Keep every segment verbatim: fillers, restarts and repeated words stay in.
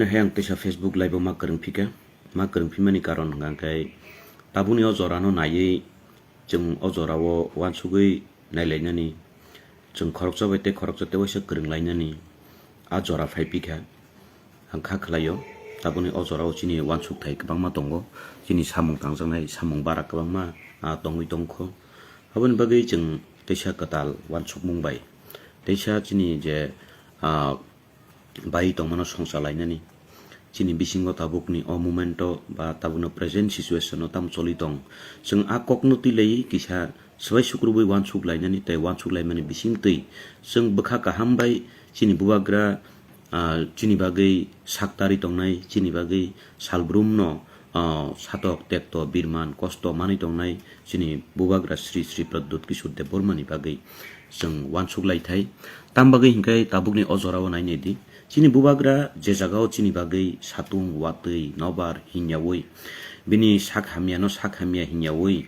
Hai ang teisa Facebook live o ma kwrwng phika, ma kwrwng phimani karon hwnkha khe tabukni o jorano naiwi chwng o jorao uansugwi nailainani, chwng khoroksa bai tei khoroksa tei waisa kwrwng lainani a jora phai phikha. Ang kha khlaio, tabukni o jorao chini uansukthai kwbangma tongo, chini samung tangjaknai, samung bara kwbangma, ah, tongwi tongkho. Aboni bagwi chwng teisa kwtal uansukmung bai, teisa chini je, ah, bai tongmano songcha lainani. Chini bisingo tabukni o momento ba tabukno present situation o tamo choli tong. Chwng a kokno twi laiwi kisa swbai sukrubwi uansuk lainani tei uansuk laimani bising twi chwng bwkha kaham bai chini bubagra, ah, chini bagwi saktari tongnai, chini bagwi salbrumno, ah, satok tekto birman kosto manwi tongnai chini bubagra Sri Sri Pradyut Kishore Debbarmani bagwi chwng uansuk lai thai. Tam bagwi hinkhe tabukni o jorao nainai di. Chini bubagra je jagao chini bagwi satung, watwi, nobar hinyaui, bini sak hamyano sak hamya hinyaui,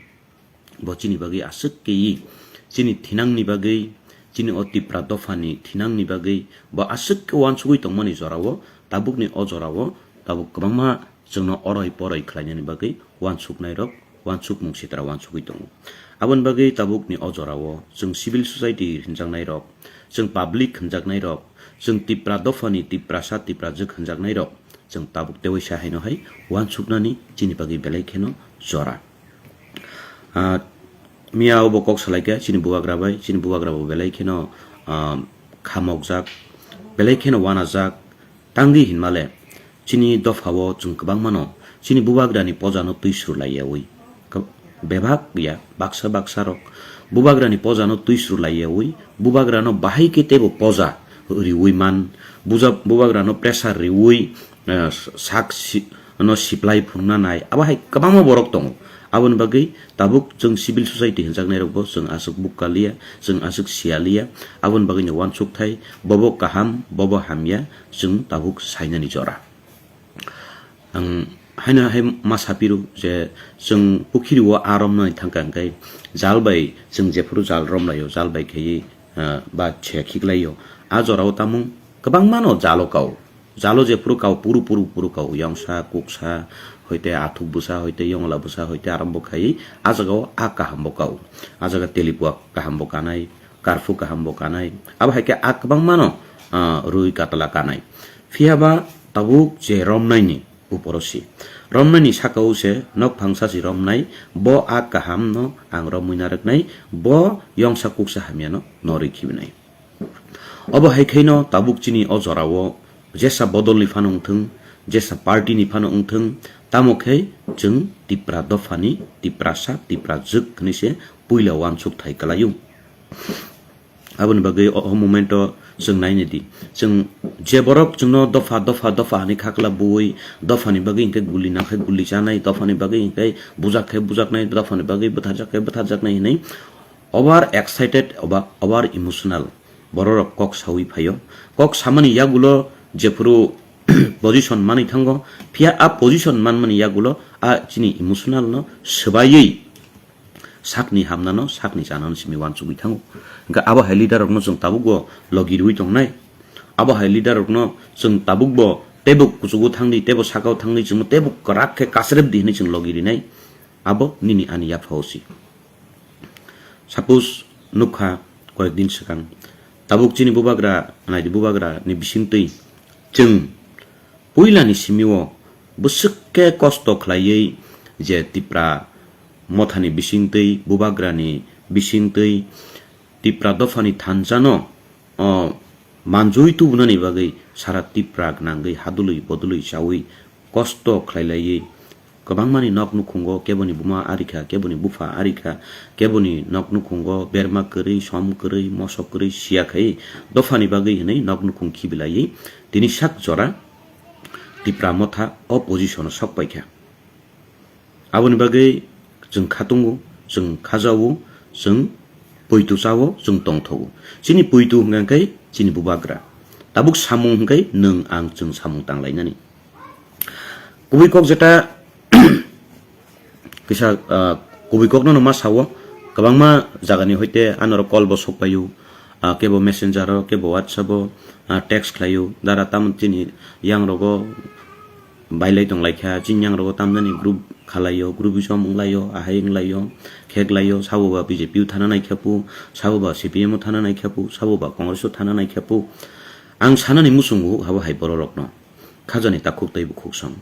bo chini bagwi aswk keiwi, chini thinangni bagwi, chini o Tipra dophani thinangni bagwi bo aswk khe uansugwi tongmani jorao, tabukni o jorao tabuk kwbangma chwngno oroi poroi khlainani bagwi uansuknairok, uansukmung sitra uansugwi tongo. Aboni bagwi tabukni o jorao chwng civil society hinjaknairok, chwng public hinjaknairok, chwng Tipra dophani Tiprasa Tiprajwk hinjaknairok, chwng tabuk teiwi sa haino hai uansuknani chini bagwi belai kheno jora. Ah, miya obo kok salaikha chini bubagra bai, chini bubagra bo belai kheno, ah, khamokjak, belai kheno uanajak, tangwi hinmale chini dophao chwng kwbangmano chini bubagrani pojano twi suru laiyaui. Ka-, bebak ya, baksa baksa rok bubagrani pojano twi suru laiyaui, bubagrano bahai khe teibo poja riui man, buja-, bubagrano pressure riui, eh, sak si-, no siplai phunukna nai, abo hai kwbangma borok tongo. Aboni bagwi tabuk chwng civil society hinjaknairokbo chwng aswk bukka liya, chwng aswk siya liya, aboni bagwino uansukthai, bobo kaham, bobo hamya, chwng tabuk sainani jora. Ang haino hai ma sapiro je chwng pukhiri o aa romnani thangkha hwnkhe jal bai chwng jephuru jal romlaio, jal bai khaiwi, ah, ba chaya khiklaio. A jorao tamung kwbangmano jalo kao. Jalo jephuru kao puru puru puru kao, yongsa, kuksa, hoite athuk bwsa, hoite yongla bwsa, hoite arambo khaiwi a jagao a kahambo kao. A jaga telipua kahambo kanai, karphu kahambo kanai. Abo hai khe a kwbangmano, ah, rwi katla kanai. Phiyaba tabuk je romnaini uporo si. Romnaini sakao se nok phangsa si romnai, bo a kahamno ang romwi narwknai, bo yongsa kuksa hamyano norwi khibinai. Obo hai khaino tabuk chini o jorao jesa bodolni phano wngthwng, jesa partyni phano wngthwng, tamo khe chwng Tipra dophani, Tiprasa, Tiprajwk hwnwi se puila uansuk thai kwlaio. Aboni bagwi o, o momento chwng naina di. Chwng je borok chwngno dopha, dopha, dopha hwnwi khakla bui, dophani bagwi hinkhe guli nang khe guli chanai, dophani bagwi hinkhe bujak khe bujaknai, dophani bagwi bwtharjak khe bwtharjaknai hwnwi over excited oba over emotional bororok kok saui phaio. Kok samani yagulo jephuru position manwi thango, phiya a position manmani yagulo a chini emotional no swbaiwi sakni hamnano, sakni chanano simi uansugwi thango. Hwnkhe abo hai leader rokno chwng tabukbo logi rwi tongnai. Abo hai leader rokno chwng tabukbo teibo kuchugo thangdi, teibo sakao thangdi, chwngno teibo kwrak khe kasrep di hwnwi chwng logi rinai. Abo nini ani yaphao si. Suppose nukha koyek din swkang, tabuk chini bubagra, naidi bubagra ni bisingtwi chwng puilani simio bwswk khe kosto khlaiwi je Tipra mothani bisingtwi, bubagrani bisingtwi, Tipra dophani thansano, o, manjui tubunani bagwi sara Tipra gwnangwi hadului bodului chaui kosto khlailaiwi kwbangmani nok nukhungo keboni buma arikha, keboni bupha arikha, keboni nok nukhungo berma kwrwi, som kwrwi, mosok kwrwi siya khai dophani bagwi hwnwi nok nukhung khibilaiwi tini sak jora Tipra motha o position o sok paikha. Aboni bagwi chwng khatungo, chwng khajao, chwng poito chao, chwng tongthogo. Chini poito hwnkha khe chini bubagra. Tabuk samung hwnkhe nwng ang chwng samung tanglainani. Kubui kok jeta kisa, ah, kubui kokno no ma sao, kwbangma jagani hoite anorok call bo sok paio. ah, kebo Messenger o, kebo WhatsApp o, ah, text khlaio, dara tamoni chini yang rogo bailai tonglaikha, chini yang rogo tamjani group khalaio, group isom wnglaio, ahai wnglaio, kheklaio, sabo ba B J P o thana naikha pu, sabo ba C P M o thana naikha pu, sabo ba Congress o thana naikha pu. Ang sanani muchungo habo hai bororokno, khajani takhuk tei bukhuk song.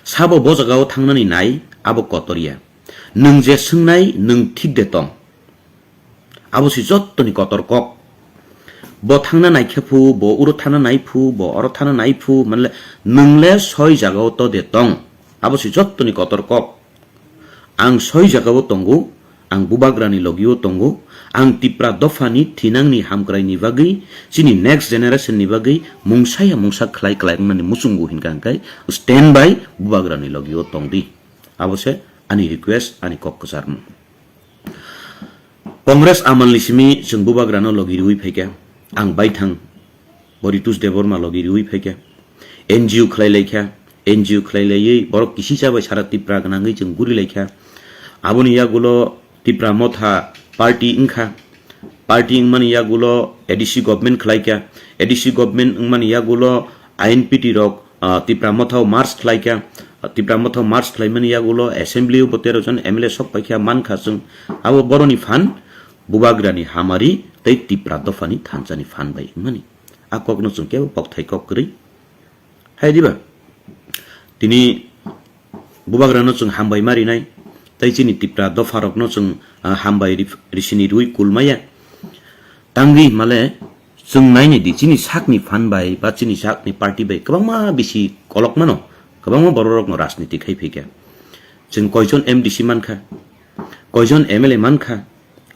Sabo bo jagao thangnani nai, abo kotor ya. Nwng je swngnai, nwng thik de tong. Abo se jottoni kotor kok. Bo thangna naikhe phu, bo uro thana nai phu, bo oro thana nai phu, manle nwng le soi jagao to de tong. Abo se jottoni kotor kok. Ang soi jagao tongo, ang bubagrani logio tongo, ang Tipra dophani thinangni hamkraini bagwi, chini next generation ni bagwi mungsa ya mungsa khlai khlai wngmani muchungo hinkha hwnkhe stand by bubagrani logio tongdi. Abo se ani request, ani kok kwcharmung. Congress amalni simi chwng bubagrano logi riui phaikha, ang baithang bo Ritus Debbarma logi riui phaikha, N G O khlai laikha, N G O khlai laiwi borok kisi chabai sara Tipra gwnangwi chwng guri laikha. Aboni yagulo Tipra Motha party wngkha, party wngmani yagulo A D C government khlaikha, A D C government wngmani yagulo I N P T rok ah, Tipra Mothao march khlaikha, ah, Tipra Mothao march khlaimani yagulo assembly o bo tero jon M L A sok paikha mankha chwng. Abo boroni phan bubagrani hamari tei Tipra dophani thansani phan bai wngmani. A kokno chwng kebo pokthai kok kwrwi. Hai diba? Tini bubagrano chwng hambai ma rinai, tei chini Tipra dopharokno chwng, ah, hambai ri-, risini rwi kulmaya. Tangwi himale chwng nainai di, chini sakni phan bai ba chini sakni party bai kwbangma bisi kolok mano, kwbangma bororokno rajniti khai phaikha. Chwng koijon M D C mankha, koijon M L A mankha,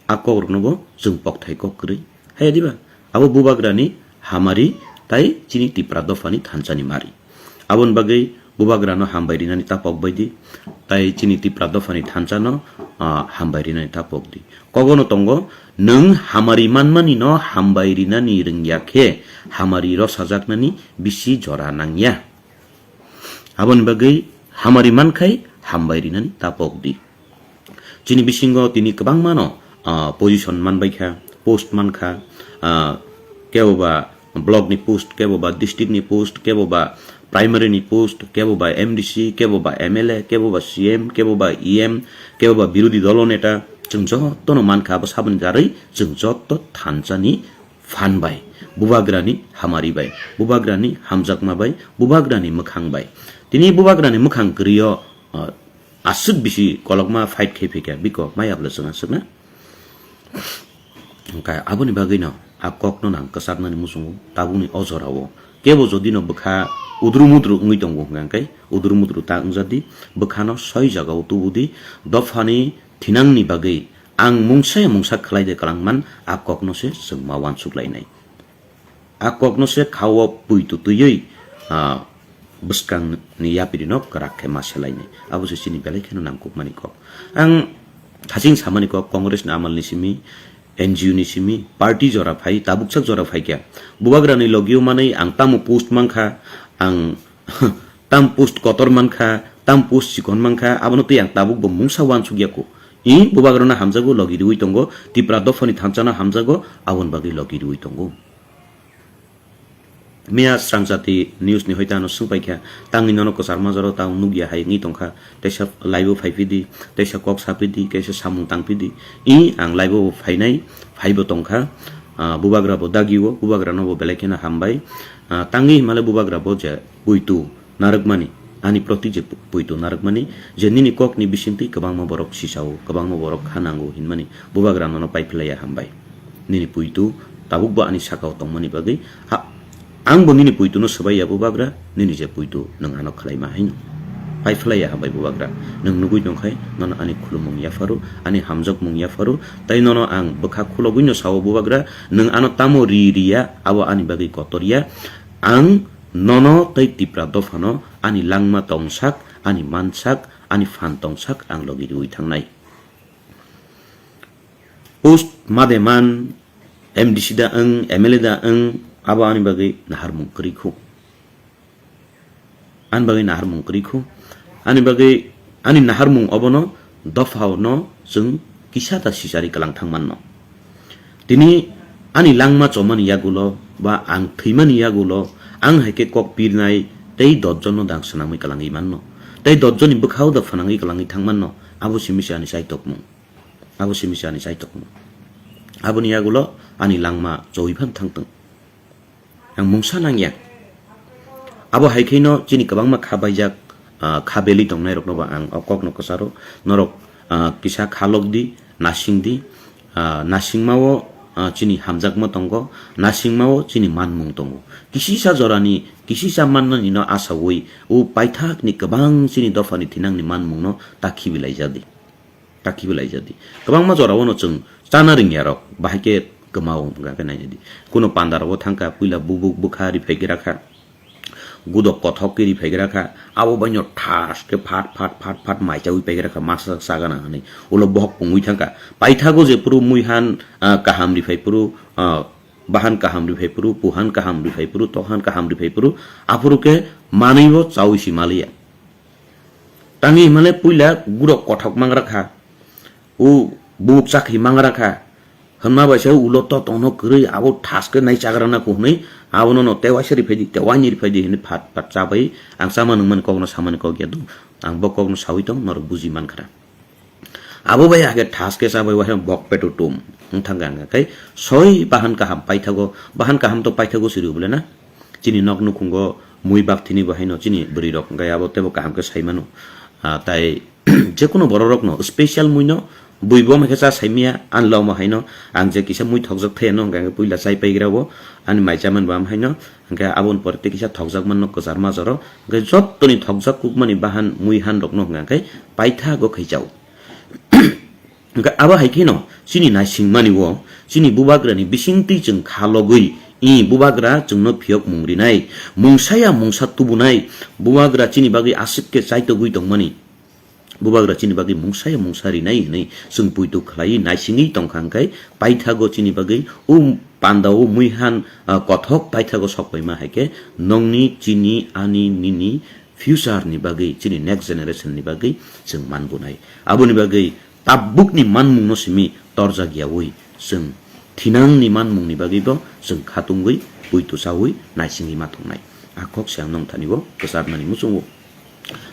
a kokrokno bo chwng pokthai kok kwrwi. Hai diba? Abo bubagrani hamari tai chini Tipra dophani thansani mari. Aboni bagwi bubagrano hambai rinani tapok baidi, tai chini Tipra dophani thansano, ah, hambai rinani tapok di. Kogono tongo, nwng hamari manmani no hambai rinani rwngya khe, hamari rosajaknani bisi jora nangya. Aboni bagwi hamari mankhai hambai rinani tapok di. Chini bisingo tini kwbangmano, ah, position manbaikha, post mankha, ah, kebo ba block ni post, kebo ba district ni post, kebo ba primary ni post, kebo ba M D C, kebo ba M L A, kebo ba C M, kebo ba E M, kebo ba birodhi dolo neta, chwng jotono mankha abo saboni darwi chwng joto thansani phan bai, bubagrani hamari bai, bubagrani hamjakma bai, bubagrani mwkhang bai. Tini bubagrani mwkhang kwrwi o, ah, aswk bisi kolokma fight khai phaikha biko maya bwla chwng aswkna. Hwnkhe aboni bagwino a kokno nang kwchaknani muchungo tabukni o jorao kebo jodino bwkha udru mudru wngwi tongo hwnkhe udru mudru ta wngjadi, bwkhano soi jagao tubudi, dophani thinangni bagwi ang mungsa ya mungsa khlai de kwlangman a kokno se chwng ma uansuk lainai. A kokno se khao puitu twiwi, ah, bwskangni yapirino kwrak khe ma selainai. Abo se chini belai kheno nangkukmani kok. Ang haching samani kok, Congress ni amal ni simi, N G O ni simi, party jora phai, tabuksak jora phai khe. Bubagrani logio manwi ang tamo post mankha, ang tam post kotor mankha, tam post chikon mankha, abono twi ang tabuk bo mungsa uansuk ya kho. I bubagrano hamjago, logi riui tongo, Tipra dophani thansano hamjago, aboni bagwi logi riui tongo. Miya Srangjati News ni hoite ano swngpaikha, tangwi nono kwchar majaro tang nukya hai wngwi tongkha, teisa live o phaiphidi, teisa kok saphidi, kaisa samung tangphidi, i ang live o phainai, phaibo tongkha, ah, bubagra bo dagio, bubagra no bo belai kheno hambai, ah, tangwi himale bubagra bo je puitu narwkmani, ani proti je pu-, puitu narwkmani, je nini kokni bisingtwi kwbangma borok sisao, kwbangma borok kha nango hinmani, bubagra nono paiphlaiya hambai. Nini puitu tabukbo ani sakao tongmani bagwi, ha, angbo nini puituno swbaiya bubagra, nini je puitu nwng ano khlaima haino. Paiphlaiya hambai bubagra, nwng nugui tongkhai nono ani khulumung yapharo, ani hamjakmung yapharo, tai nono ang bwkha khulogwino sao bubagra, nwng ano tamo ri riya, abo ani bagwi kotor ya, ang nono tei Tipra dophano ani langma tongsak, ani mansak, ani phan tongsak ang logi riui thangnai. Post made man, M D C da wng, M L A da wng, abo ani bagwi naharmung kwrwi khu. Ani bagwi naharmung kwrwi khu. Ani bagwi, ani naharmung obono dophao no chwng kisa ta sisari kwlang thang manno. Tini Ani langma chomani yagulo ba ang thwimani yagulo ang hai khe kok pirnai tei dot jono dang swnamwi kwlangwi manno. Tei dot joni bwkhao da phwnangwi kwlangwi thang manno. Abo simi se ani chaitokmung. Abo simi se ani chaitokmung. Aboni yagulo ani langma chowi phan thangtwng. Ang mungsa nangya. Abo hai kheno chini kwbangma kha baijak, ah, kha belwi tongnairokno bo ang o kokno kwcharo. Norok, ah, kisa kha lok di, nasing di. Ah, nasingmao, ah, chini hamjakma tongo, nasingmao chini manmung tongo. Kisisa jorani, kisisa mannani no asaui, o paithakni kwbang chini dophani thinangni manmungno ta khibi laijadi. Ta khibi laijadi. Kwbangma jorao no chwng chana ringyarok, bahai khe kwmao hwnka khe nainadi. Kuno pandarao thangkha, puila bubuk bwkha riphai gra kha. Gudok kothok ke riphai gra kha, abo baino thas ke phat phat phat phat mai chawi pai gra kha, masa sagana hwnwi. Ulo bohok pungwi thangkha. Paithago je phuru muihan, ah, kaham riphai phuru, ah, bahan kaham riphai phuru, puhan kaham riphai phuru, tokhan kaham riphai phuru, aphuru ke manwibo chawi si maliya. Tangwi himale puila gudok kothok mangra kha. O buk chakhi mangra kha. Hwnma bai se ulo to tongno kwrwi abo thas khe nai chagra na ku hwnwi abono no tewaisa riphai di, tewaini riphai di hwnwi phat phat chabai ang chama nungmani kokno samani kok ya do. Ang bo kokno saui tong norok buji man khara. Abo bai hakhe thas khe chabai waisa bok petu tum wng thang kha hwnka khe soi bahan kaham paithago, bahan kaham to paithago siri bole na. Chini nok nukhungo mui bakthini bo haino chini bwrwi rok hwnka abo tebo kaham khe sai mano. Ah, tai jekono bororokno special muino bui bo mai khe cha saimaya, ani lomo haino ang je kisa mui thokjak thai ano hwnka hwnkhe puila chai paigra o ani mai chamani bo am haino, hwnkhe aboni pore tei kisa thokjak manno kwchar majoro, hwnkhe jottoni thokjak kukmani bahan mui han rokno hwnka hwnkhe paithago khai chao. Hwnkhe abo hai kheno chini naisingmani o chini bubagrani bisingtwi chwng kha logwi, i bubagra chwngno phiyok mung rinai, mungsaya mungsa tubunai, bubagra chini bagwi aswk khe chaitogwi tongmani. Bubagra chini bagwi mungsa ya mungsa rinai hwnwi chwng puitu khlaiwi naisingwi tongkha, hwnkhe paithago chini bagwi o panda o muihan, ah, kothok paithago sokpaima hai khe nongni, chini, ani, nini future ni bagwi, chini next generation ni bagwi chwng manbunai. Aboni bagwi tabukni manmungno simi torjak yaui chwng thinangni manmungni bagwibo chwng khatungwi puitu chaui naisingwi ma tongnai. A kok se ang nong thani bo kwcharnani muchungo.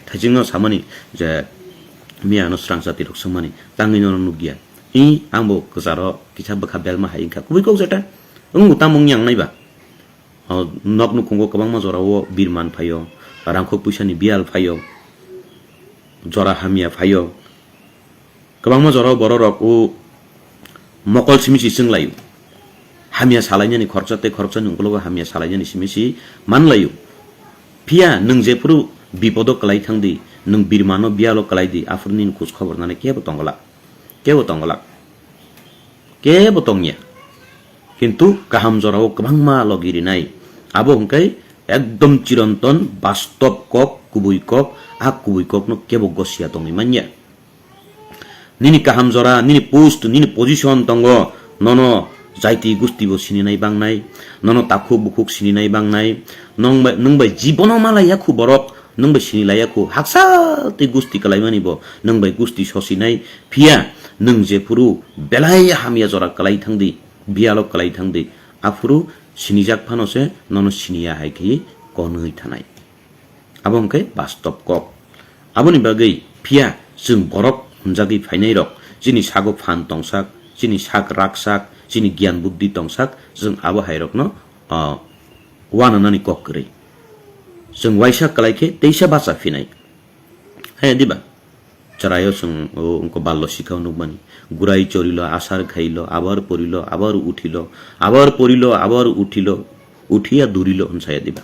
Thaisingno samani je miya ano srang jati rok swngmani tangwi no nukya. I ang bo kwcharo kisa bwkha belma hai wngkha. Kubui kok jeta wng tamo wngya wngnai ba? O nok nukhungo kwbangma jorao birman phaio, rangkhok puisani biyal phaio, jora hamya phaio. Kwbangma jorao bororok o mokol simi si chwnglaio. Hamya salainani khoroksa tei khoroksani ukologo hamya salainani simi si manlaio. Phiya nwng jephuru bipodo kwlai thangdi, nwng birmano biyalo kwlaidi, aphuru nini khoj khobor nani kebo tongolak. Kebo tongolak. Kebo tongya. Kintu kaham jorao kwbangma logi rinai. Abo hwnkhe ekdom chironton, bastob kok, kubui kok, a kubui kokno kebo gosia tongwi manya. Nini kaham jora, nini post, nini position tongo, nono jaiti gusti bo sininai bangnai, nono takhuk bukhuk sininai bangnai, nwng bai, nwng bai jibono malaiya khu borok, nwng bai sinilaiya khu, haksa tei gusti kalaimani bo nwng bai gusti sosinai, phiya nwng jephuru belai hamya jora kalai thangdi, biyalo kalai thangdi, aphuru sinijak phano se nono siniya hai khe konwi thanai. Abo hwnkhe bastob kok. Aboni bagwi phiya chwng borok hwnjagwi phainairok, chini sago phan tongsak, chini sak raksak, chini giyan buddhi tongsak, chwng abo hairokno, ah, uananani kok kwrwi. Chwng uaisa kwlai khe teisa bacha phinai. Hai diba? Chwraio chwng o wngkha ballo sikha o nukmani. Gurai chorilo, asar khailo, abar porilo, abar uthilo, abar porilo, abar uthilo, uthiya durilo hwnsaya diba?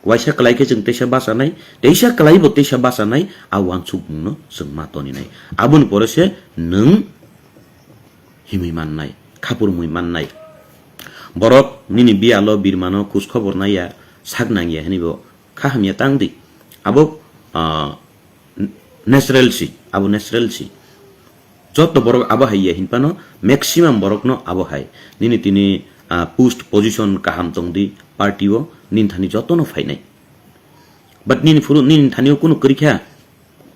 Waisa kwlai khe chwng teisa bachanai, teisa kwlaibo teisa bachanai, a uansukmungno chwng ma toninai. Aboni pore se nwng himwi mannai, khapurmwi mannai. Borok nini biyalo birmano khoj khobor naiya, sak nangya hwnwi bo kha hamya tang di. Abo, ah, natural si, abo natural si. Joto borok abo hai ya hinphano maximum borokno abo hai. Nini tini, ah, post position kaham tong di party o, nini thani jotono phainai. But nini phuru, nini thani o kunu kwrwi kha,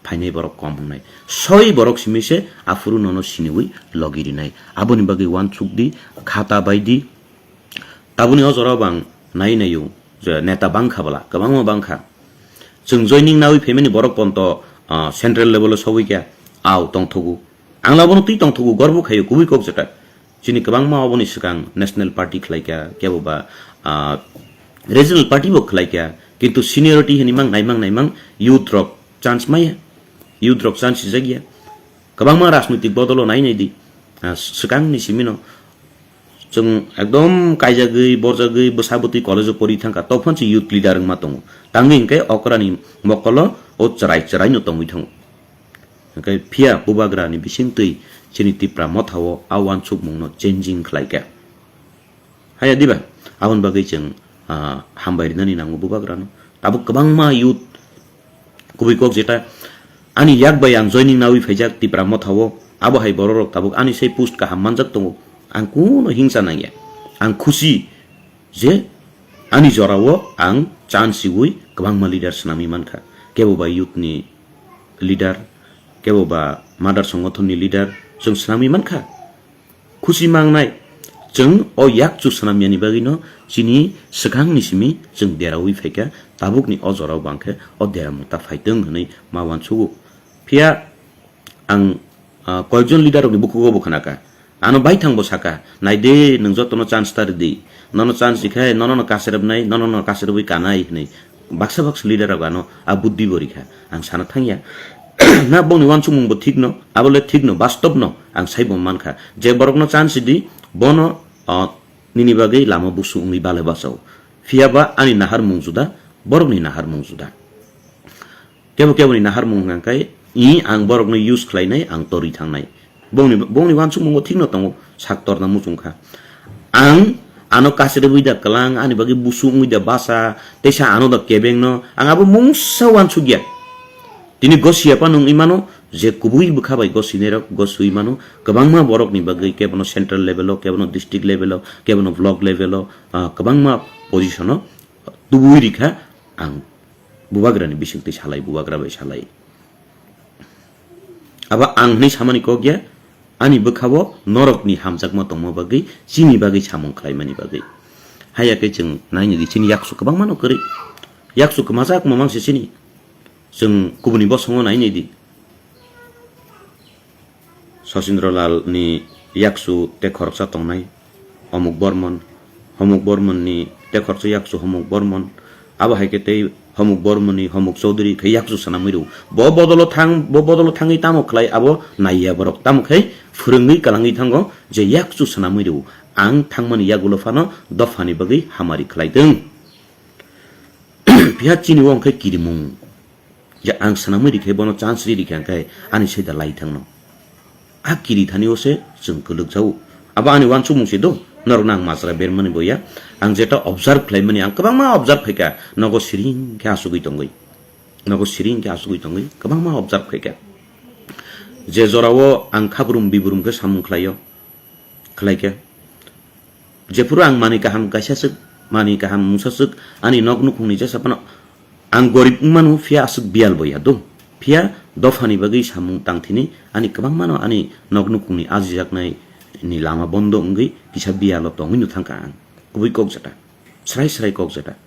phainai borok kom wngnai. Soi borok simi se aphuru nono siniwi logi rinai. Aboni bagwi uansuk di, khata bai di, Tabukni o jorao bo ang nai naio je neta bangkha bwla, kwbangma bangkha. Chwng joining nawi phaimani borok ponto, ah, central level o sogwi kha, au tongthogo. Ang abono twi tongthogo, gorbo khaio, kubui kok jeta. Chini kwbangma oboni swkang national party khlaikha, kebo ba, ah, regional party bo khlaikha, kintu seniority hinwi mang naimang naimang youth rok chance maya, youth rok chance sijak ya. Kwbangma rajnitik bodolo nai nai di. Ah, swkangni simino chwng ekdom kaijagwi, borjagwi, bwsa bwtwi college-o pori thangkha, tokphano se youth leader wngma tongo. Tangwi hinkhe okrani mokolo o chwrai chwraino tongwi thango. Hinkhe phiya bubagrani bisingtwi chini Tipra Motha-o a uansukmungno changing khlaikha. Haya diba? Aboni bagwi chwng, ah, hambai rinani nango bubagrano. Tabuk kwbangma youth kubui kok jeta ani yak bai ang joining nawi phaijak Tipra Motha-o, abo hai bororok tabuk ani sai post kaham manjak tongo. Ang kuno hingsa nangya. Ang khusi je ani jorao ang chance siwi kwbangma leader swnamwi mankha. Kebo ba youth ni leader, kebo ba mother songothon ni leader, chwng swnamwi mankha. Khusi mangnai, chwng o yakchu swnamyani bagwino chini swkangni simi chwng deraui phaikha, tabukni o jorao bangkhe o dera mungta phaitwng hwnwi ma uansugo. Phiya ang, ah, koyekjon leader rokni bukhugo bo khnakha. Ano baithang bo sakha, "Naide, nwng jotono chance ta rwdi. Nono chance rikhe, nono no kacherepnai, nono no kacherepwi kanai," hwnwi. Baksa baksa leader rok ano a buddhi bo rikha. Ang sana thangya. Na bongni uansukmung bo thikno, abole thikno, bastobno ang saibo mankha. Je borokno chance di, bono, o, nini bagwi lama busu wngwi bale bachao. Phiyaba ani naharmung juda, borokni naharmung juda. Kebo keboni naharmung hwnka khe, i ang borokno use khlainai, ang torwi thangnai. Bongni, bongni uansukmungo thikno tongo, sak torna muchungkha. Ang ano kacherwi da kwlang, ani bagwi busu wngwi da basa, teisa ano da kebengno, ang abo mungsa uansukya. Tini gosiya phano wngwi mano, je kubui bwkha bai gosinairok goswi mano, kwbangma borokni bagwi kebono central level-o, kebono district level-o, kebono block level-o, ah, kwbangma position-o tubui rikha ang. Bubagrani bisingtwi salai, bubagra bai salai. Abo ang hwnwi samani kok ya, ani bwkhao norokni hamjakma tongma bagwi, chini bagwi samung khlaimani bagwi. Haya khe chwng naini di, chini yaksu kwbangmano kwrwi. Yaksu kwmajakma mangse chini. Chwng kubuni bosongo naini di. Sosindro Lal ni yaksu tei khoroksa tongnai Omuk Bormon, Homuk Bormon ni tei khoroksa yaksu Homuk Bormon, abo hai khe tei Homuk Bormon ni Homuk Chaudhary khe yaksu swnamwi rw. Bo bodolo thang, bo bodolo thangwi tamo khlai abo naiya borok, tamo khe phwrwngwi kwlangwi thango je yaksu swnamwi rw. Ang thangmani yagulo phano dophani bagwi hamari khlai thung. Phiya chini o hwnkhe kirimung. Je ang swnamwi rikhe bono chance ri rikha hwnkhe ani sai da lai thangno. A kiri thani o se chwng kwlwk jao. Abo ani uansukmung se do, norokno ang majra bermani bo ya. Ang jeta observe khlaimani, ang kwbangma observe khaikha, nogo siring khe asugwi tongwi. Nogo siring khe asugwi tongwi, kwbangma observe khaikha. Je jorao ang khabrum bibrum khe samung khlaio, khlaikha. Jephuru ang manwi kaham kaisa swk, manwi kaham mungsa swk, ani nok nukhungni jesa phano ang gorib wngmano, phiya aswk biyal bo ya do. Phiya dophani bagwi samung tangthini ani kwbangmano ani nok nukhungni ajijaknai ni lama bondo wngwi kisa biyalo tongwino thangkha ang. Kubui kok jeta, srai srai kok jeta.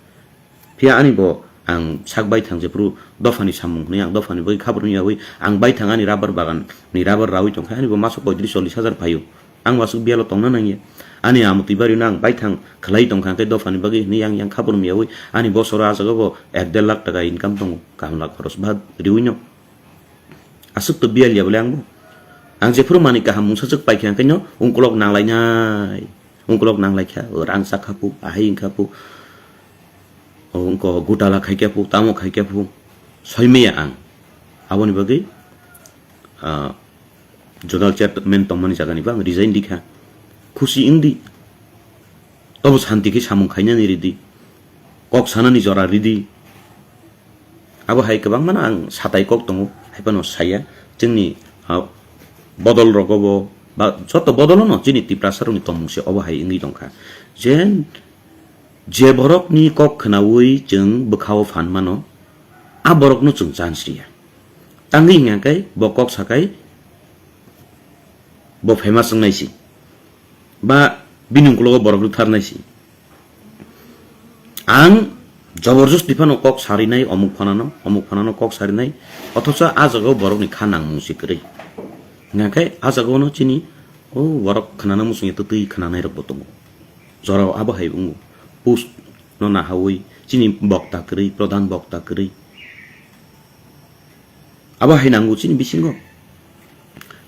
Phiya ani bo ang sak baithang jephuru dophani samung hwnwi ang dophani bagwi khabrumyawi ang baithang ani rubber bagan ni rubber rawi tongkha ani bo maso poitris chollis hajar phaio. Ang bo aswk biyalo tongna nangya. Ani amtwi barino ang baithang khlai tongkha hwnkhe dophani bagwi hwnwi yang yang khabrumyawi ani bosoro ah jagao bo ek der lakh taka income tongo kaham lakh khoros bha riwino. Aswk to biyal ya bole ang bo. Ang jephuru manwi kaham mungsa swk paikha hwnkhe no ungkolok nanglainai. Ungkolok nanglaikha, o rang sakha pu, ahai wngkha pu, o wngko gutala khaikha pu, tamo khaikha pu, soimaya ang. Aboni bagwi, ah, zonal chairman tongmani jagani bo ang resign rikha. Khusi wngdi. Tobo santi khe samung khainani ridi. Kok sanani jora ridi. Abo hai kwbangmano ang satai kok tongo, hai phano saya. Chwngni, ah, bodol rogo bo, ba joto bodolono chini Tiprasa rokni tongmung se obo hai wngwi tongkha. Je, je borokni kok khnaui chwng bwkhao phan mano, a borokno chwng chance riya. Tangwi hwnka khe bo kok sakai bo famous wngnai si. Ba bini ukologo borok rwtharnai si. Ang joborjosti phano kok sarinai, omuk phanano, omuk phanano kok sarinai, othocho a jagao borokni kha nangmung se kwrwi. Hingkha khe a jagao no chini, o borok khwnana muchungya twtwi khwnanai rokbo tongo. Jorao abo hai wngo. Post no nahawi chini bokta kwrwi, pradhan bokta kwrwi. Abo hai nango chini bisingo.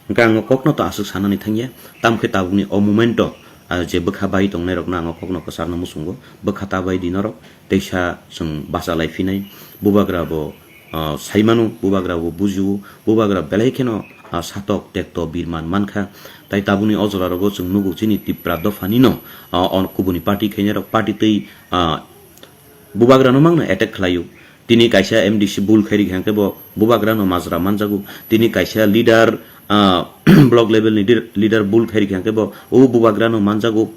Hingkhe ang o kokno to aswk sanani thangya. Tamo khe tabukni o moment o, ah, je bwkha bai tongnairokno ang o kokno kwcharno muchungo. Bwkha ta bai di norok, teisa chwng bacha lai phinai. Bubagra bo, ah, sai mano, bubagra bo bujio, bubagra belai kheno, ah, satok tekto birman mankha. Tai tabukni o jora rogo chwng nugo chini Tipra dophani no, ah, on kubuni party khainai rok party twi, ah, bubagrano mangno attack khlaio. Tini kaisa M D C bul khairi hwnkhe bo bubagrano majra manjago. Tini kaisa leader, ah, block level ni dir-, leader bul khairi hwnkhe bo o bubagrano manjago.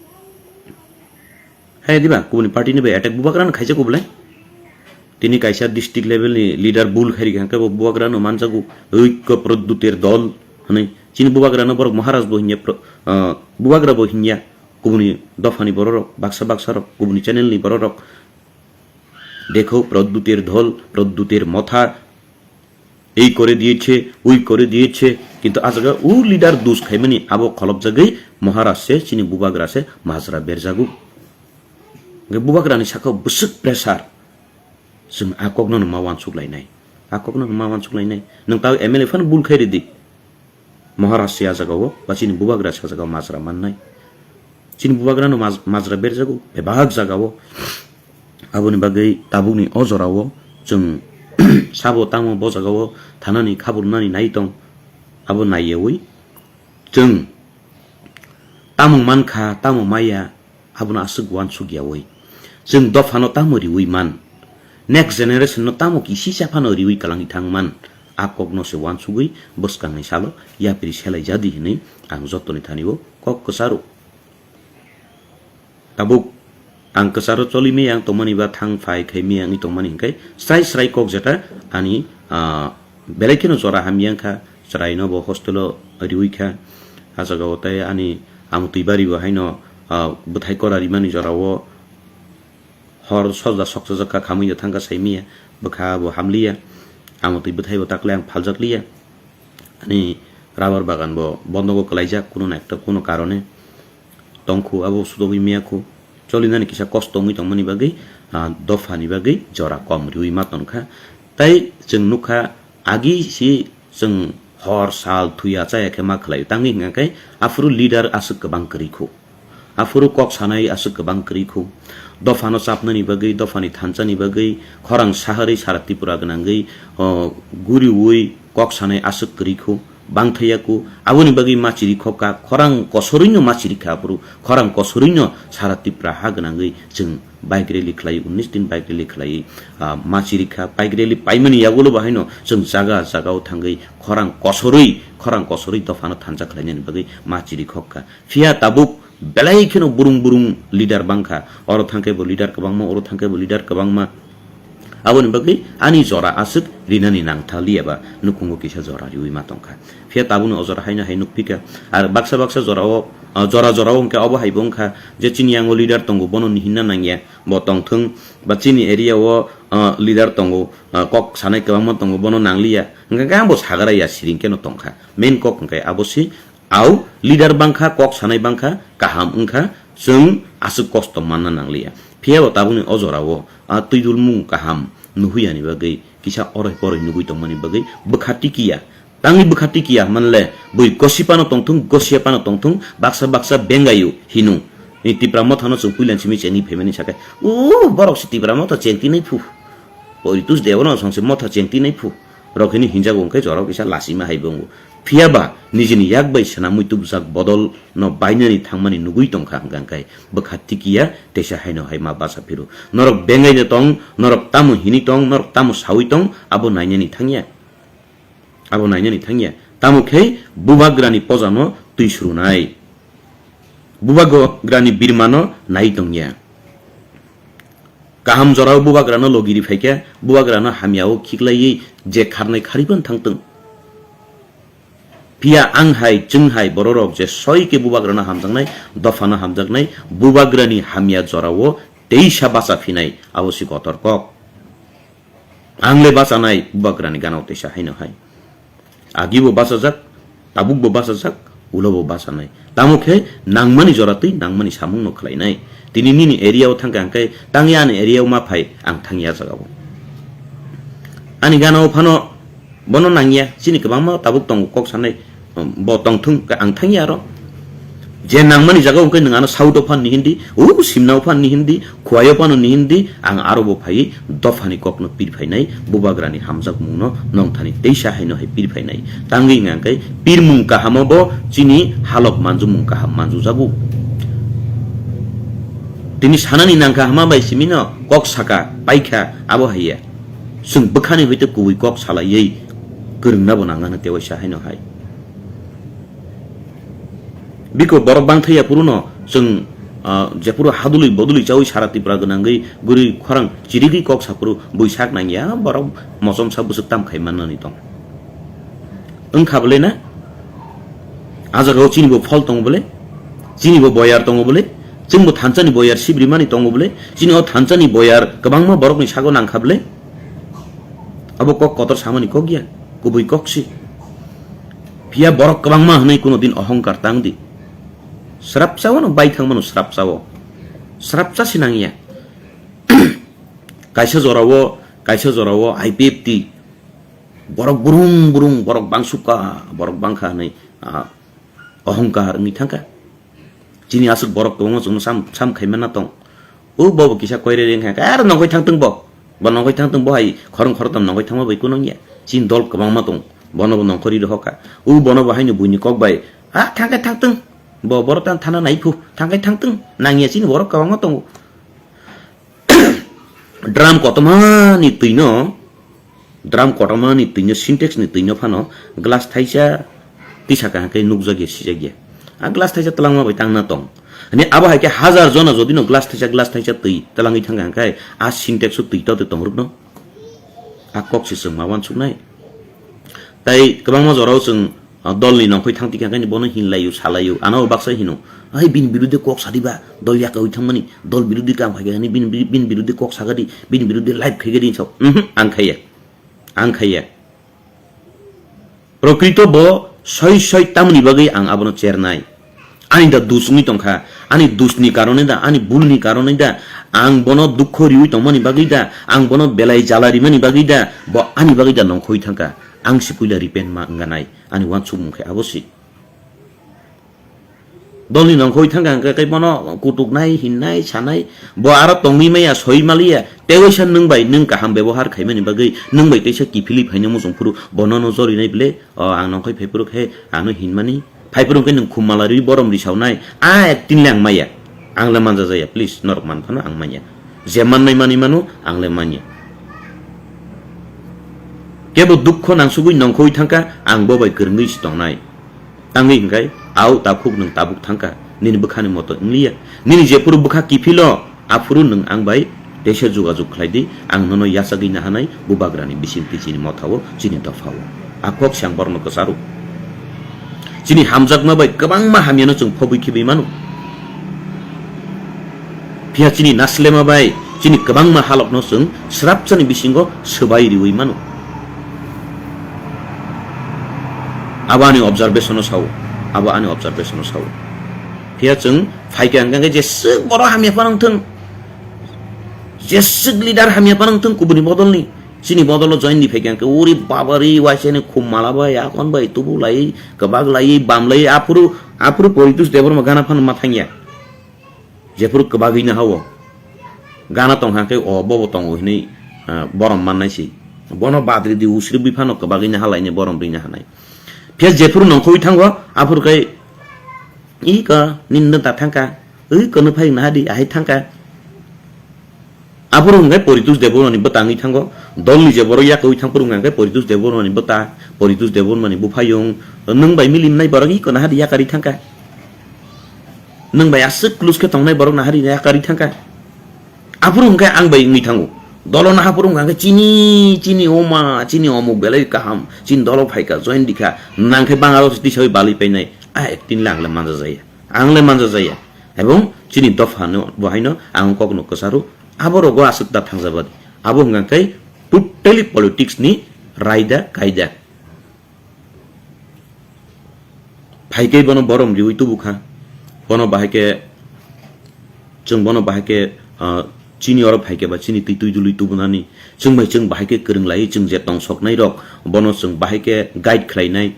Hai diba, kubuni party ni bai attack bubagrano khaijak belai. Tini kaisa district level ni leader bul khairi hwnkhe bo bubagrano manjago. Oikko Proddutir dol hwnwi. Chini bubagrano borok Maharaj bo hinya pro-, ah, bubagra bo hinya. Kubuni dophani bororok, baksa baksa rok, kubuni channel ni bororok. Dekho, Proddutir dhol, Proddutir motha, ei kore diyechhe, oi kore diyechhe, kintu a jaga o leader dus khaimani abo kholopjagwi Maharaj se, chini bubagra se majra berjago. Hwnkhe bubagrani sakao bwswk pressure, chwng a kokno ma wansuk lainai, a kokno ma wansuk lainai, nwng ta M L A phano bul khai ridi. Maharaj se a jagao, ba chini bubagra se a jagao majra mannai. Chini bubagrano maj-, majra berjago, bebak jagao. Aboni bagwi tabukni o jorao chwng sabo tamo bo jagao thanani khaburunani nai tong, abo naiyawi chwng tamo mankha, tamo maya, abono aswk wansuk yawi. Chwng dophano tamo riwi man? Next generation no tamo kisisa phano riwi kwlangwi thang man? A kokno se wansugwi bwskangni salo yapri selai jadi hwnwi ang jotoni thanio kok kwcharo. Tabuk ang kwcharo choli miyang tongmani ba thang phai khai miyangwi tongmani hwnkhe srai srai kok jeta ani, ah, belai kheno jora hamya wngkha, chwraino bo hostelo riwi kha. A jagao tei ani amtwi bari bo haino, ah, bwthai kora rimani jorao hor sojda sokchajak kha, khamwi no thangkha saimiya, bwkha bo hamliya, amtwi bwthai bo takle ang phaljak liya. Ani rubber bagan bo bondogo kwlaijak, kuno na ekta kuno karone tongkhu, abo sudogwi miyakhu. Cholinani kisa kosto wngwi tongmani bagwi, ah, dophani bagwi jora kom riwi ma tongkha. Tai chwng nukha, agi si chwng hor sal thuya chaya khe ma khlaio, tangwi hwnkha khe aphuru leader aswk kwbang kwrwi khu. Aphuru kok sanai aswk kwbang kwrwi khu. Dophano chapnani bagwi, dophani thansani bagwi, khorang saharwi sara Tripura gwnangwi, o, guriwi kok sanai aswk kwrwi khu. Bangthaya khu. Aboni bagwi ma chiri khokha, khorang kosorwino ma chiri kha aphuru, khorang kosorwino sara Tripura ha gwnangwi chwng bike rally khlai, unnish din bike rally khlai, ah, ma chiri kha. Bike rally paimani yagulo bo haino chwng jaga jagao thangwi khorang kosorwi, khorang kosorwi dophano thansa khlainani bagwi ma chiri khokha. Phiya tabuk belai kheno burung burung leader bangkha. Oro thangkhe bo leader kwbangma, oro thangkhe bo leader kwbangma. Aboni bagwi ani jora aswk rinani nangthaliya ba nukhungo kisa jora riwi ma tongkha. Phiya tabukni o jora haino hai nukphikha. Ar baksa baksa jorao, ah, jora jorao hwnkhe obo haibo wngkha je chini yango leader tongo, bono nihinna nangya, bo tongthwng, ba chini area o, ah, leader tongo, ah, kok sanai kwbangma tongo, bono nangliya. Hwnkhe ang bo sagra ya siring kheno tongkha. Main kok hwnkhe abo si, au leader bangkha, kok sanai bangkha, kaham wngkha, chwng aswk kosto manna nangliya. Phiya bo tabukni o jorao a twidulmung kaham nuhuyani bagwi, kisa oroi poroi nugui tongmani bagwi bwkha tikiya. Tangwi bwkha tikiya hwnmanle bui gosi phano tongthung, gosiya phano tongthung, baksa baksa bengayu hinu. Ni Tipra mothano chwng puilan simi chengwi phaimani sakhe, "O borok se Tipra motha chengtinai phu. Poritus debono songse motha chengtinai phu." Rok hini hinjago hwnkhe jorao kisa lasima hai bo wngo. Phiya ba nijini yak bai swnamwi tubujak bodol no bainani thangmani nugui tongkha hwnkha hwnkhe bwkha tikiya teisa haino hai ma bacha phiro. Norok bengaino tong, norok tamo hini tong, norok tamo sawi tong, abo nainani thangya. Abo nainani thangya. Tamo khe bubagrani pojano twi surunai. Bubagrani birmano nai tongya. Kaham jorao bubagrano logi ri phaikha, bubagrano hamyao khiklaiwi je kharnai kharwiphano thangtwng. Phiya ang hai, chwng hai bororok je soi khe bubagrano hamjaknai, dophano hamjaknai, bubagrani hamya jorao teisa bacha phinai, abo si kotor kok. Ang le bachanai, Bubagrani gana o teisa haino hai. Agi bo bachajak, tabuk bo bachajak, ulo bo bachanai. Tamo khe nangmani jora twi nangmani samung no khlainai. Tini nini area o thangkha hwnkhe tangya ani area o ma phai, ang thangya jaga o. Ani gana o phano bono nangya, chini kwbangma tabuk tongo kok sanai, um, bo tongthung, ang thangya aro. Je nangmani jaga o hwnkhe nwng ano south o phan ni hindi, o simna o phan ni hindi, Khuaio phano ni hindi, ang aro bo phai dophani kokno pir phainai, Bubagrani hamjakmungno nongthani teisa haino hai pir phainai. Tangwi hwnka hwnkhe pirmung kahamo bo chini halok manjumung kaham manjujago. Tini sanani nangkha hama bai simino kok saka, paikha, abo haiya. Chwng bwkhani hoite kubui kok salaiwi kwrwngna bo nangano tewaisa haino hai. Biko borok bangthai ya puruno chwng, ah, jephuru hadului bodului chawi sara Tripura gwnangwi guri khorang chirigwi kok saphuru buisak nangya borok mochomsa bwswk tam khai mannani tong. Wngkha bwle na? A jagao chini bo phol tongo bwle? Chini bo boyar tongo bwle? Chwng bo thansa ni boyar sibrimani tongo bwle? Chini o thansa ni boyar kwbangma borokni sago nangkha bwle? Abo kok kotor samani kok ya, kubui kok si. Phiya borok kwbangma hwnwi kuno din ohongkar tang di. Srapsa o no bai thang mano, srapsa o. Srapsa si nang ya. Kaisa jora o, kaisa jora o I P F T borok burung burung, borok bangsukha, borok bangkha hwnwi, ah, ohongkar wngwi thangkha. Chini aswk borok kwbangma chwngno sam, sam khaima na tong. O bo bo kisa koirere wngkha, "Ar nongkhoi thangtwng bo. Bo nongkhoi thangtwng bo hai khorang khoroktham nongkhoi thangma bai kunung ya. Chini dol kwbangma tong. Bono bo nongkhorwi rohokha. O bono bo haino buini kok bai. A thangkhai thangtwng. Bo borok tang thana nai phu. Thangkhai thangtwng. Nangya chini borok kwbangma tongo." Drum kotorma ni twi no, drum kotorma ni twi no, Sintex ni twi no phano glass thaisa tisa kaham khe nukjak ya, sijak ya. A glass thaisa twlangma bai tang na tong. Hini abo hai khe hazar jona jodi no glass thaisa, glass thaisa twi twlangwi thang kha khe a Sintex o twi to tong ruk no. A kok se chwng ma uansuk nai. Tai kwbangma jora o chwng, ah, dol ni nongkhoi thang tikha khe bono hinlai o, salai o, ano baksa hino. Ai bini birude kok sadi ba, dol yakaui thangmani, dol birude kam khai khe bini, bini birude kok sagadi, bini birude live khai gadi sao. Mhm, ang khaiya. Ang khaiya. Prokrito bo soi soi tamni bagwi ang abono chernai. Ani da dus wngwi tongkha, ani dus ni karone da, ani bul ni karone da, ang bono dukho riwi tongmani bagwi da, ang bono belai jala rimani bagwi da, bo ani bagwi da nongkhoi thangkha. Ang si puila repent ma wngganai, ani uansukmung khe abo si. Dolni nongkhoi thangkha hwnkhe khe bono kutuknai, hinnai, sanai, bo aro tongwi maya, soi maliya, tewaisa nwng bai nwng kaham bebohar khaimani bagwi, nwng bai teisa kiphilwi phaina muchung phuru, bono no jolinai bile, o ang nongkhoi phai phuru khe ano hinmani, phai phuru khe nwng khum mala riwi borom risaunai, a acting le ang maya, ang le manja jaya, please, norok man phano ang manya, je mannai manwi mano, ang le manya. Kebo dukho nangsugwi nongkhoi thangkha, ang bo bai kwrwngwi si tongnai. Tangwi hwnkhe, au takhuk nwng tabuk thangkha, nini bwkhani moto wngliya. Nini jephuru bwkha kiphilo, aphuru nwng ang bai teisa jogajog khlai di, ang nono yachagwi nahanai, Bubagrani bisingtwi chini mothao, chini dophao. A kok se ang borokno kwcharo. Chini hamjakma bai kwbangma hamyano chwng phobwi khibwi mano. Phiya chini naslema bai chini kwbangma halokno chwng srapsani bisingo swbai riwi mano. Abo ani observation-o sao, abo ani observation-o sao. Phiya chwng phaikha hwnkhe jeswk borok hamya phano wngthwng, jeswk leader hamya phano wngthwng kubuni bodolni, chini bodolo join di phaikha hwnkhe, uri baba ri, waisani khum mala bai, akon bai, tubu lai, kwbak lai, bam lai, aphuru, aphuru Poritus Debbarma gana phano ma thangya. Jephuru kwbagwi no hao. Gana tong kha khe o bobo tongo hinwi, ah, borom mannai si. Bono badri di usri bwi phano kwbagwi no halaini borom rwina hanai. Phiya jephuru nongkhoi thango, aphuru khe, "Iko, nini no ta thangkha. Iko no phai naha di, ahai thangkha." Aphuru hwnkhe Poritus Debbarmani bwtangwi thango. Dolni je borok yakarwi thang phuru hwnkhe Poritus Debbarmani bwta, Poritus Debbarmani buphayung. Nwng bai milimnai borok iko naha di yakarwi thangkha. Nwng bai aswk close khe tongnai borok naharwi yakarwi thangkha. Aphuru hwnkhe ang bai wngwi thango. Dolo naha phuru hwnkha khe chini, chini oma, chini omuk belai kaham, chini dolo phaikha, join dikha, nang khe bangaro tisawi balwi painai. A acting le ang le manja jaya. Ang le manja jaya. Ebong chini dopha no bo haino ang kokno kwcharo, abo rogo aswk ta thangjabadi. Abo hwnkha khe totally politics ni raida kaida. Phaikhe bono borom riwi tubukha. Bono bahai khe, chwng bono bahai khe, ah, chini oro phaikhe ba chini twi twi dului tubunani. Chwng bai chwng bahai khe kwrwng lai, chwng je tongsoknai rok, bono chwng bahai khe guide khlainai.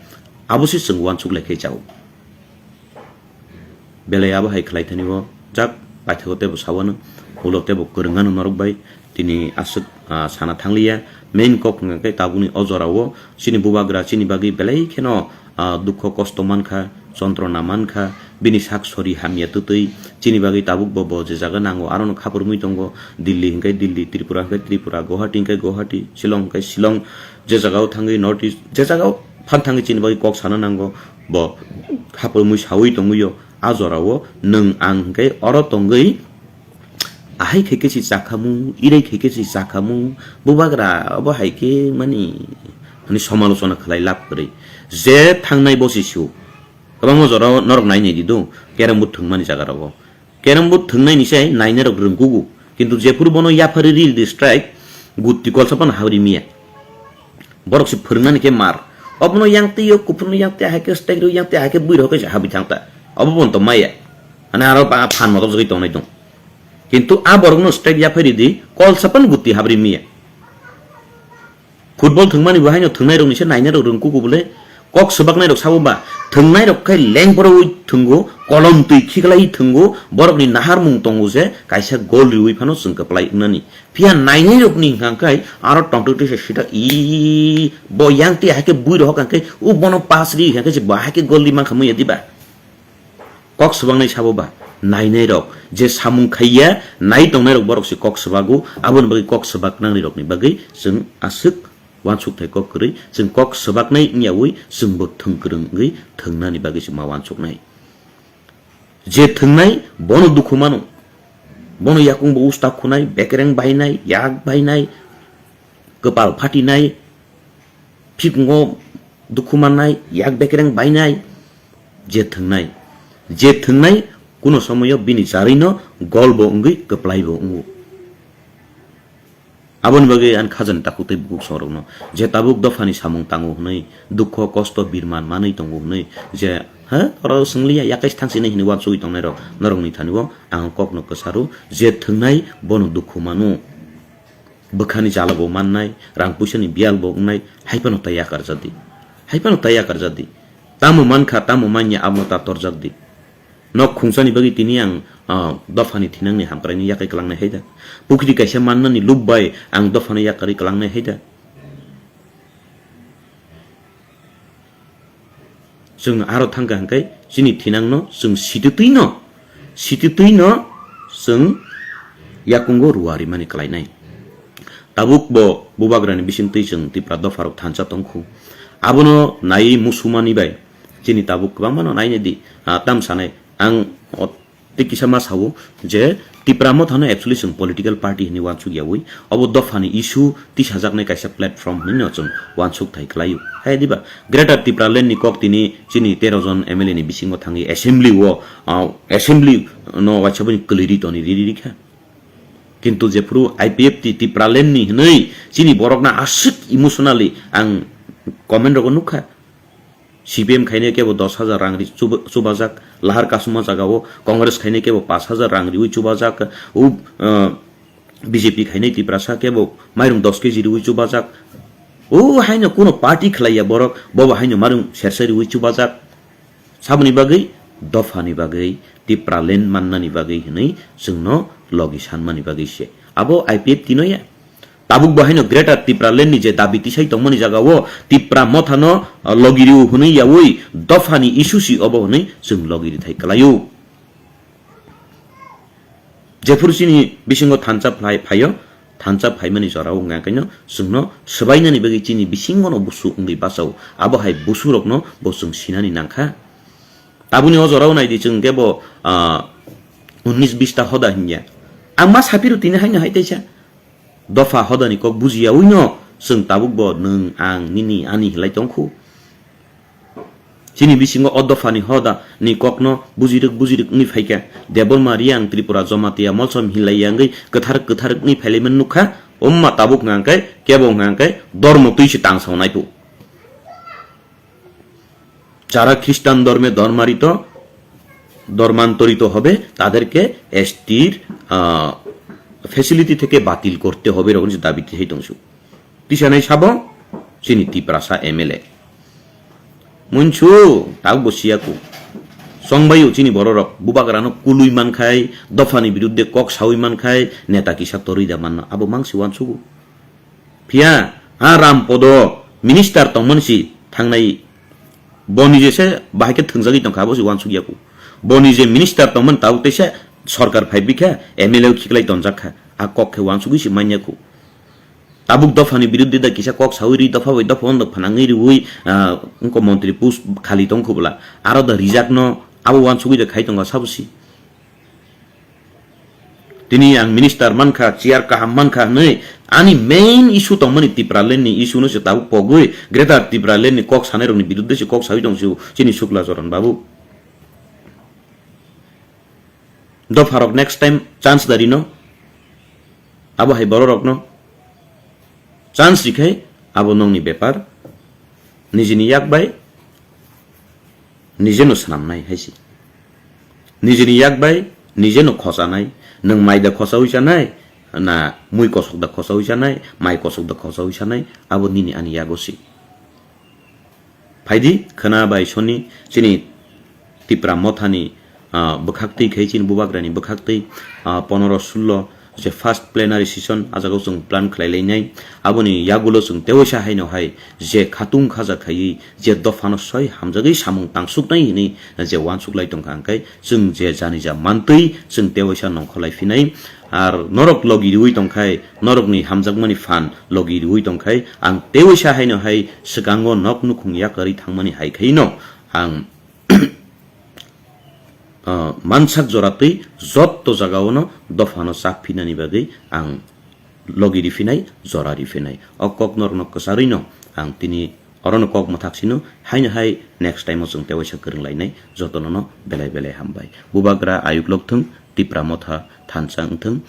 Abo se chwng uansuk lai khe chao. Belai abo hai khlai thani o jak paithago tebo sawano, ulo tebo kwrwngano norok bai tini aswk, ah, sana thangliya. Main kok hwnkha khe tabukni o jorao chini bubagra chini bagwi belai kheno, ah, dukho kosto mankha, jontrona mankha, bini sak sori hamya twtwi chini bagwi tabuk bo, bo je jaga nango arono khapurmui tongo, Delhi hwnkhe Delhi, Tripura hwnkhe Tripura, Guwahati hwnkhe Guwahati, Shillong hwnkhe Shillong, je jagao thangwi North East, je jagao phan thangwi chini bagwi kok sana nango, bo khapurmui sawi tongwi o. A jorao nwng ang hwnkhe oro tongwi ahai khe khe si chakhamu, irai khe khe si chakhamu, bubagra obo hai khe mani, mani somalochona khlai lab kwrwi. Je thangnai bo si su. Kwbangma jorao norok nai nai di do, carrom board thwngmani jaga rogo. Carrom board thwngnaini se nainai rok rwngkugo. Kintu jephuru bono yaphari ril di strike, gutti kolsa phano habri miya. Borok se phwrwngnani khe mar. Obono yang twi o, kuphurno yang twi, hai khe strike rw yang twi, hai khe bui rok khe se habwi thang ta. Obo bono to maya. Ani aro ba phan motok jagwi tongnai tong. Kintu a borokno strike yaphari di, kolsa phano gutti habri miya. Football thwngmani bo haino thwngnairokni se nainairok rwngkugo bole. Kok swbaknairok sabo ba thwngnairok khe lengborwi thwngo, kolom twi khiklai thwngo, borokni naharmung tongo je kaisa gol riwi phano chwng kwplai wngnani. Phiya nainairokni hwnkha khe aro tongtwtwi se sita i bo yang twi hai khe bui rohok hwnkha khe u bono pass ri hwnkha khe se bo hai khe gol ri mankha muya diba? Kok swbaknai sabo ba, nainairok je samung khaiya, nai tongnairok borok se kok swbago, aboni bagwi kok swbaknangnai rokni bagwi chwng aswk uansukthai kok kwrwi, chwng kok swbaknai wngyawi chwngbo thwng kwrwng wngwi thwngnani bagwi se ma uansuknai. Je thwngnai bono dukhu mano, bono yakung bo usta khunai, bekereng bainai, yak bainai, kwpal phatinai, phikungo dukhu mannai, yak bekereng bainai, je thwngnai, je thwngnai kuno somoyo bini jarwino gol bo wngwi kwplai bo wngo. Aboni bagwi ani khajani takhuk tei bukhuk songrokno je tabuk dophani samung tango hwnwi dukho kosto birman manwi tongo hwnwi je, ha, oro swngliya yakais thangsinai hwnwi uansugwi tongnairok norokni thani o ang kokno kwcharo je thwngnai bono dukhu mano. Bwkhani jala bo mannai, rang puisani biyal bo wngnai, hai phano ta yakar jadi. Hai phano ta yakar jadi. Tamo mankha, tamo manya, abono ta torjak di. Nok khungsani bagwi tini ang, ah, dophani thinangni hamkraini yakai kwlangnai hai da. Pukri kaisa mannani lub bai ang dophano yakarwi kwlangnai hai da. Chwng aro thangkha hwnkhe chini thinangno chwng sititwino, sititwino chwng yakungo ruarimani kwlainai. Tabuk bo bubagrani bisingtwi chwng Tipra dopharok thansa tongkhu. Abono naiwi musumani bai chini tabuk kwbangmano nainai di, ah, tam sanai ang o Tei kisa ma sao je Tipra Mothano actually chwng political party hinwi uansuk yaui, obo dophani issue tisajaknai kaisa platform hinwi no chwng uansuk thai kwlaio. Hai diba? Greater Tipraland ni kok tini chini tero jon M L A ni bisingo thangwi assembly o, ah, assembly no waisa boni kwlwi ri toni riri rikha. Kintu jephuru I P F T Tipraland ni hinwi chini borokno aswk emotionally ang comment rogo nukha. C P M khainai kebo dos hajar rang ri chuba-, chubajak, lahar kasuma jagao Congress khainai kebo pash hajar rang riwi chubajak, u, uh, B J P khainai Tiprasa kebo mairung dos K G riwi chubajak. O haino kuno party khlaiya borok, bobo haino mairung sersa riwi chubajak. Saboni bagwi, dophani bagwi, Tipraland mannani bagwi hinwi chwngno logi sanmani bagwi se. Abo I P F T no ya. Tabuk bo haino Greater Tipraland ni je dabi tisai tongmani jagao Tipra Mothano, ah, logi riu hwnwi yaui dophani issue si obo hwnwi chwng logi rithai kwlaio. Jephuru chini bisingo thansa phlai phaio, thansa phaimani jorao wngkha khaino chwngno swbainani bagwi chini bisingono busu wngwi bachao. Abo hai busurokno bo chwng sinani nangkha. Tabukni o jorao naidi chwng kebo, ah, unnis bista hoda hinya. Ang ma saphiro tini haino hai teisa. Dopha hodani kok bujiyaui no chwng tabuk bo nwng, ang, nini, ani hinlai tongkhu. Chini bisingo o dophani hoda ni kokno bujirwk bujirwk wngwi phaikha. Debbarma Reang Tripura Jamatia Molsom hinlai yangwi kwtharwk kwtharwk wngwi phailaimani nukha. Omma tabuk hwnkhe, kebo hwnkhe dormo twi se tangsawnai phu. যারা খ্রিস্টান ধর্মে ধর্মারিত, ধর্মান্তরিত হবে, তাদেরকে এসটির, আহ, ফ্যাসিলিটি থেকে বাতিল করতে হবে, এরকম যে দাবি সেই তংশু। Tisanai sabo, chini Tiprasa M L A. Munchu, tabuk bo siyaku. Songbaio chini bororok, bubagrano kului mankhai, dophani biruddhe kok saui mankhai, neta kisa torui da manna. Abo mangsi wansugu. Phiya, ha Rampodo, minister tongmani si thangnai. Boni je se bahai khe thwngjagwi tongkha, abo si wansuk yaku. Boni je minister tongmani tabuk teisa sorkar phai bikha, M L A o khiklai tonjak kha. A kok khe wansugwi si manya khu. Tabuk dophani biruddhe da kisa kok saui ri dopha bai dopha ondo phanangwi riui, ah, wngkha montri post khali tongkhu bwla. Aro da rijak no abo wansugwi da khai tongo sabo si. Tini ang minister mankha, chair kaham mankha hwnwi ani main issue tongmani Tipraland ni issue no se tabuk pogwi Greater Tipraland ni kok sanai rokni biruddhe se kok saui tong se chini Sukla Charan babu. Dopharok next time chance da rino. Abo hai bororokno chance rikhai abo nongni bepar. Nijini yak bai nijeno swnamnai hai se. Nijini yak bai nijeno khosanai. Nwng mai da khosaui sanai, na mui kosok da khosaui sanai, mai kosok da khosaui sanai, abo nini ani yago se. Phaidi khwna bai soni chini Tipra Mothani, ah, bwkhaktwi khai chini bubagrani bwkhaktwi, ah, ponoro sullo je first plenary session ah jagao chwng plan khlai lainai. Aboni yagulo chwng tewaisa haino hai je khatung khaja khaiwi je dophano soi hamjagwi samung tangsuknai hinwi je wansuk lai tongkha, hwnkhe chwng je jani ja mantwi chwng tewaisa nongkholai phinai. Ar norok logi riui tongkhai, norokni hamjakmani phan logi riui tongkhai, ang tewaisa haino hai swkango nok nukhung yakarwi thangmani hai khaino ang, ah, mansak jora twi jotto jagao no dophano chak phinani bagwi ang logi riphinai, jora riphinai. O kok norokno kwcharwino ang tini orono kok mwthak sino, haino hai next time o chwng tewaisa kwrwng lainai, jotono no belai belai hambai. Bubagra ayuk lok thung, Tipra Motha thansa wng thung,